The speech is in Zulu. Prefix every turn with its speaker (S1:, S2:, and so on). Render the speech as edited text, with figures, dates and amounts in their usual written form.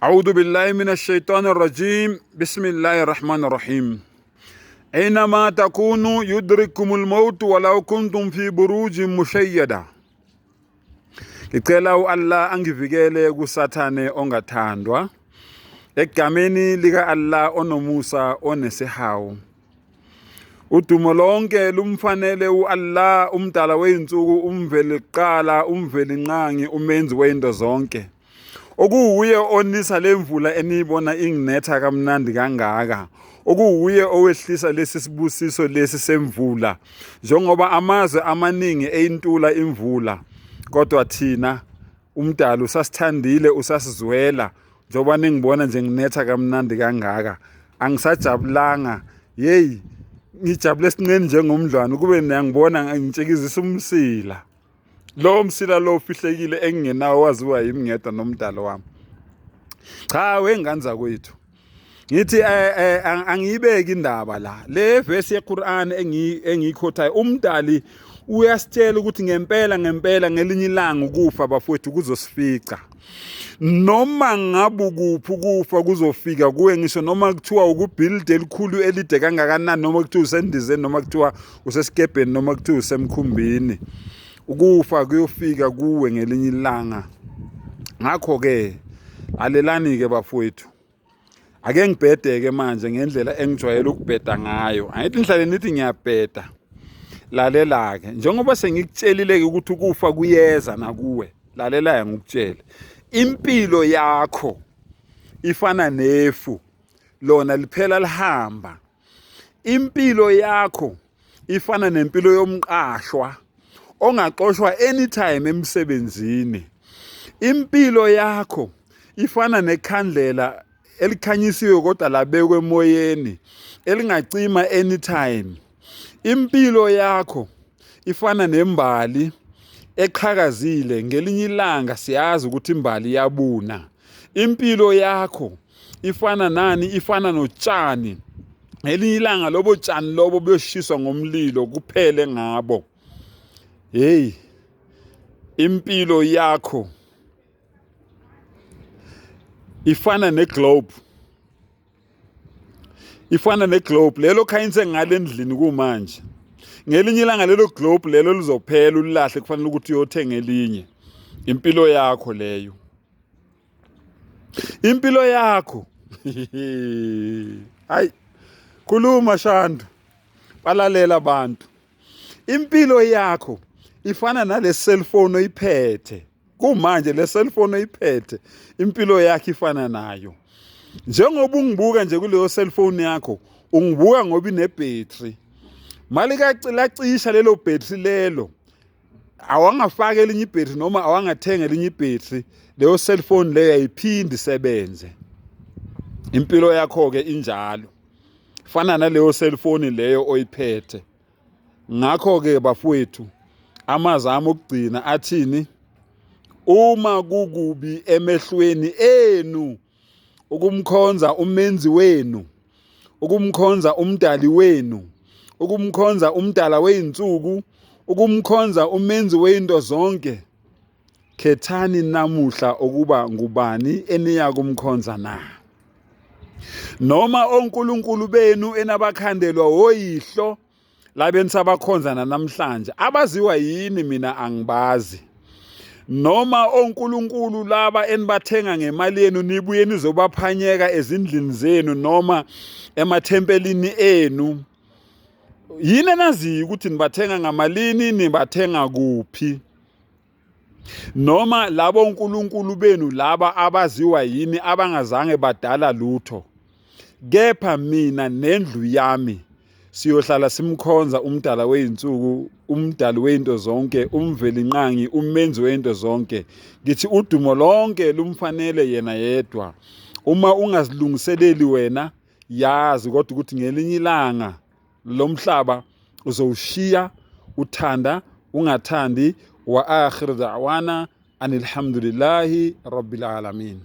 S1: أعوذ بالله من الشيطان الرجيم بسم الله الرحمن الرحيم أينما تكونوا يدرككم الموت ولو كنتم في بروج مشيدة. Ngicela u-Allah angivikele kuSathane ongathandwa egameni lika-Allah onomusa onesihawu. Udumo lonke lumfanele u-Allah umdala wey'nsuku umveliqala umvelinqangi umenzi wey'nto zonke. Okuwuye onisa le mvula eniyibona inginetha kamnandi kangaka. Okuwuye owehlisa lesi sibusiso lesi semvula. Njengoba amazwe amaningi eyintula imvula, kodwa thina umdali usasithandile usasizwela njengoba ningibona nje nginetha kamnandi kangaka. Angisajabulanga yeyi ngijabule esinqeni njengomdlwane kube niyangibona ngitshikizisa umsila. Lowo msila lo ufihlekile engingenawo waziwa yimi ngedwa nomdalo wami. Cha wengane zakwethu. Ngithi eh, eh angiyibeki indaba la. Le verse yeQuran engiyikhothayo umdali uyasitshela ukuthi ngempela ngempela ngelinye ilanga ukufa bafowethu kuzosifica. Noma ngabe ukuphi ukufa kuzofika kuwe ngisho noma kuthiwa ukubhilidi elikhulu elide kangakanani noma kuthiwa usendizeni noma kuthiwa usesikebheni noma kuthiwa usemkhumbini ukufa kuyofika kuwe ngelinye ilanga. Ngakho-ke lalelani-ke bafowethu, ake ngibhede-ke manje ngendlela engijwayele ukubheda ngayo. Angithi nihlale nithi ngiyabheda. Lalela-ke, njengoba sengikutshelile-ke ukuthi ukufa kuyeza nakuwe, lalela-ke ngikutshele. Impilo yakho ifana nefu, lona liphela lihamba. Impilo yakho ifana nempilo yomqashwa ongaxoshwa anytime emsebenzini. Impilo yakho ifana nekhandlela elikhanyisiwe kodwa labekwa emoyeni elingacima anytime. Impilo yakho ifana nembali eqhakazile ngelinye ilanga siyazi ukuthi imbali iyabuna. Impilo yakho ifana nani? Ifana notshani. Ngelinye ilanga lobo tshani lobo buyoshiswa ngomlilo kuphele ngabo. Hey, impilo yakho ifana neglobe. Ifana neglobe lelo khanyise ngale ndlini kumanje. Ngelinye ilanga lelo globe lelo lizophela ulilahle kufanele ukuthi uyothenga elinye. Impilo yakho leyo. Impilo yakho. Hayi. Khuluma Shandu. Balalela abantu. Impilo yakho ifana nale cellphone oyiphethe. Kumanje le cellphone oyiphethe impilo yakho ifana nayo. Njengoba ungibuka nje kuleyo cellphone yakho, ungibuka ngoba inebhetri. Malikacisha lelo bhetri lelo, awangafaka elinye ibhetri noma awangathenga elinye ibhetri, leyo cellphone leyo ayiphindi isebenze. Impilo yakho-ke injalo. Fana naleyo cellphone leyo oyiphethe. Ngakho-ke bafowethu, amazwi ami okugcina athini? Uma kukubi emehlweni enu ukumkhonza umenzi wenu, ukumkhonza umdali wenu, ukumkhonza umdala wey'nsuku, ukumkhonza umenzi wey'nto zonke, khethani namuhla ukuba ngubani eniya kumkhonza na. Noma onkulunkulu benu enabakhandelwa woyihlo labe nisabakhonza namhlanje abaziwa yini mina angibazi. Noma onkulunkulu laba enibathenga ngemali yenu nibuye nizobaphanyeka ezindlini zenu noma emathempelini enu, yini enaziyo ukuthi nibathenga ngamalini, nibathenga kuphi? Noma labo onkulunkulu benu laba abaziwa yini abangazange badala lutho, kepha mina nendlu yami siyohlala simkhonza umdala wey'nsuku, umdali wey'nto zonke, umvelinqangi, umenzi wey'nto zonke. Ngithi udumo lonke lumfanele yena yedwa. Uma ungazilungiseleli wena, yazi kodwa ukuthi ngelinye ilanga lo mhlaba uzowushiya uthanda ungathandi. Wa akhir da'wana anilhamdulillahi rabbil alamin.